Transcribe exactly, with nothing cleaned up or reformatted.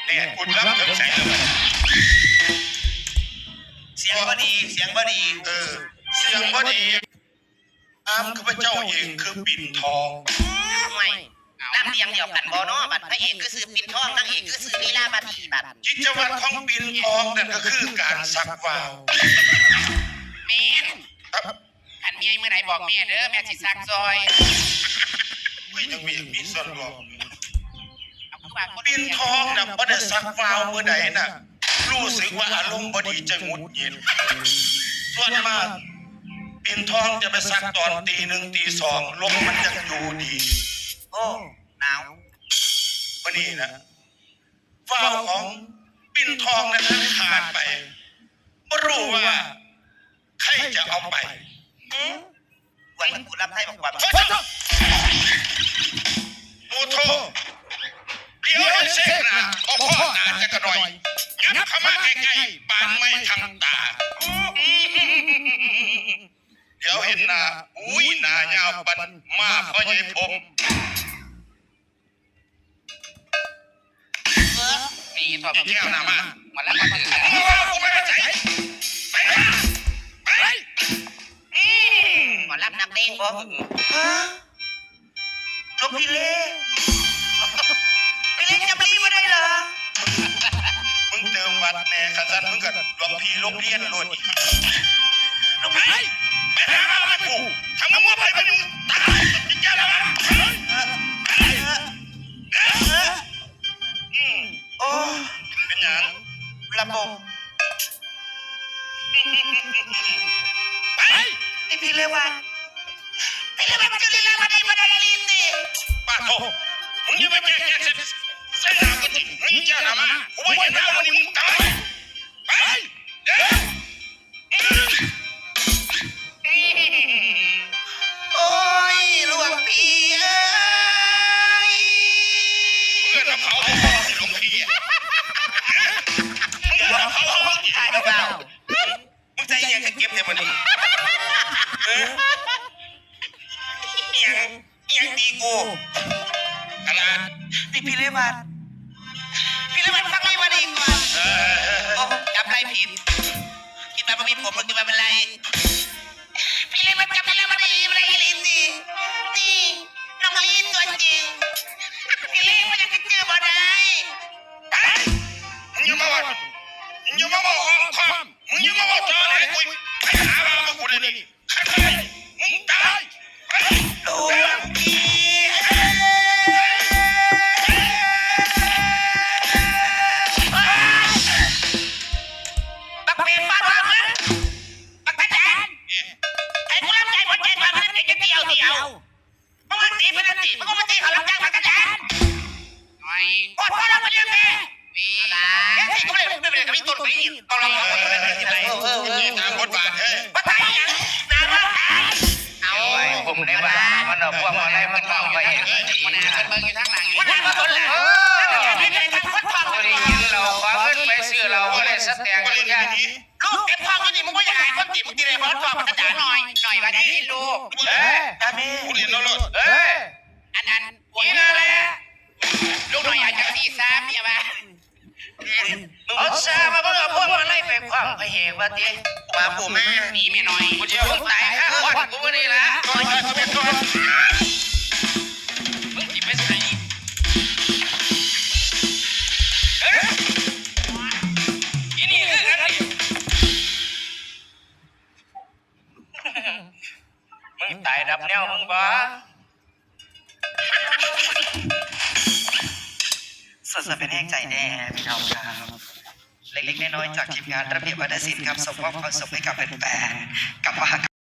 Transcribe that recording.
แม่กูรับเถิงใสแล้วบัดนี้ เสียงบ่ดี เสียงบ่ดี เออ เสียงบ่ดี นามข้าพเจ้าเองคือปิ่นทอง ห่วย นามเรียงเดียวกันบ่เนาะ บัดพระเอกคือชื่อปิ่นทอง นางเอกคือชื่อลีลาวดี บัด กิจวัตรของปิ่นทองนั่นก็คือการซักวาล์ว แม่น ครับ คันเมียมื้อใดบอกแม่เด้อ แม่สิซักซอย อุ้ย ยังมี มีส่วนร่วม เอาคือว่าคน ปิ่นทองน่ะบ่ได้ซักวาล์วมื้อใดน่ะ รู้สึกว่าอารมณ์บ่ดีจะหงุดหงิด ส่วนมาก ปิ่นทองจะไปซักตอนตีหนึ่งตีสอง ลมมันยังอยู่ดี โอ้ หนาว มื้อนี้นะ วาล์วของปิ่นทองนั้นขาดไป บ่รู้ว่าใครจะเอาไป หืม วันนี้กูรับได้บอกว่า โอ้โธ่ เดี๋ยวเสกนะ บ่พอหน้าจักหน่อย ยับเข้ามาใกล้ๆ ปานไม้ทางตา เดี๋ยวเห็นหน้า อุ้ย หน้ายาวปันมาพ่อใหญ่ผม เออ นี่ถอดแก้วน้ำมา มาแล้วมาตื่น มึงว่ากูไม่ไปไหน ไปนะ ไป อืม หมอลำนักเลงบ่ ฮะ หลวงพี่เล่ พี่เล่จำรีบ่ได้เหรอ มึงเติมวัดแน่ คันซั่นมึงก็หลวงพี่โรงเรียนโลดอีก หลวงพี่ ไปหามาให้กู ถ้ามึงบ่ไป มึงตาย แก้วน้ำมา อืม โอ้ เป็นหยัง ระบบ ไป ไอ้พี่เลวัต พี่เลวัต พี่เลวัต ไอ้มันอะไรนี่ ปาโท มึงอย่าไปแก้แก้เส้น เส้นทางกูที มึงอย่าทำมา กูไม่เห็นหน้ามึง มึงตาย ไป เดี๋ยว โอ้ย หลวงพี่เอ้ย เพื่อนมาเผาพ่อหลวงพี่ มึงอย่าเผาพ่อ ตายแล้ว มึงใจเย็นจะเก็บเนี่ยมันนี่ เออ เอียง เอียงตีกู อะไร นี่พี่เลวัต พี่เลวัตฟังไอ้วันนี้ก่อน เออ โอ้ จับไล่ผิด คิดว่าบ่มีผม คิดว่าเป็นไร พี่เลวัตจับไอ้วันนี้ อะไรลินนี่ นี่ น้องลินตัวจริง พี่เลวัตยังจะเจอบ่ได้ ไป มึงอย่ามาว่า มึงอย่ามาว่าอ้อมค้อม มึงอย่ามาว่าตอแหลกู ไปหามากูเดี๋ยวนี้ มึงตาย หลวงพี่ บักเปรตปากหลามนะ บักตาจาน ให้กูรับใจหมดใจมาเพื่อนเด็กเดียวเดียว มึงมาตีเพื่อนตี มึงก็มาตีเขารับจ้างบักตาจาน หน่อย กดพ่อเรามาเรียนแม่ นี่ล่ะ เดี๋ยวสิกูเลยไม่เป็นไรกับพี่ต้นไปอีก ต้องรับผิดชอบ เออ เออ เออ ตามบทบาท เฮ้ย มาถ่ายอีหยัง หน้ามาถ่าย เอา ผมได้ว่ามันเอาพวกมาไล่มันเล่าไปเอง มันเบิ่งอยู่ทางหลัง มันนั่งมาบนหลัง เออ มันเป็นคนฟัง บ่ได้ยินเราขอเงินไปซื้อเราบ่ได้สแต็ก บ่ได้ยิน ลูกเก็บทองอยู่นี่ มึงบ่อยากให้คนตีมึงตีเลย เพราะทองมันจะจ่ายหน่อย หน่อยว่าได้ลูก เอ้ย ตาแม่ กูเรียนเอาโลด เอ้ย อัน อัน นี่นั่นแหละ ลูกหน่อยอาจจะสี่สามเนี่ยว่า มึงเอาซามา มึงเอาพวกมาไล่ไปคว้างไปแหกว่าติ ว่ากูมา หนีแม่น้อย กูจะเอามึงตายข้างวัดกูบ่ได้ละ มึงสิไปไส อีนี่คือกันนี่ มึงตายดับแนวมึงบ่ สดๆเป็นแรงใจแน่พี่น้องครับ เล็กๆน้อยๆจากทีมงานระเบียบวัฒนศิลป์ครับ ส่งมอบความสุขให้กับแฟนๆกับมหก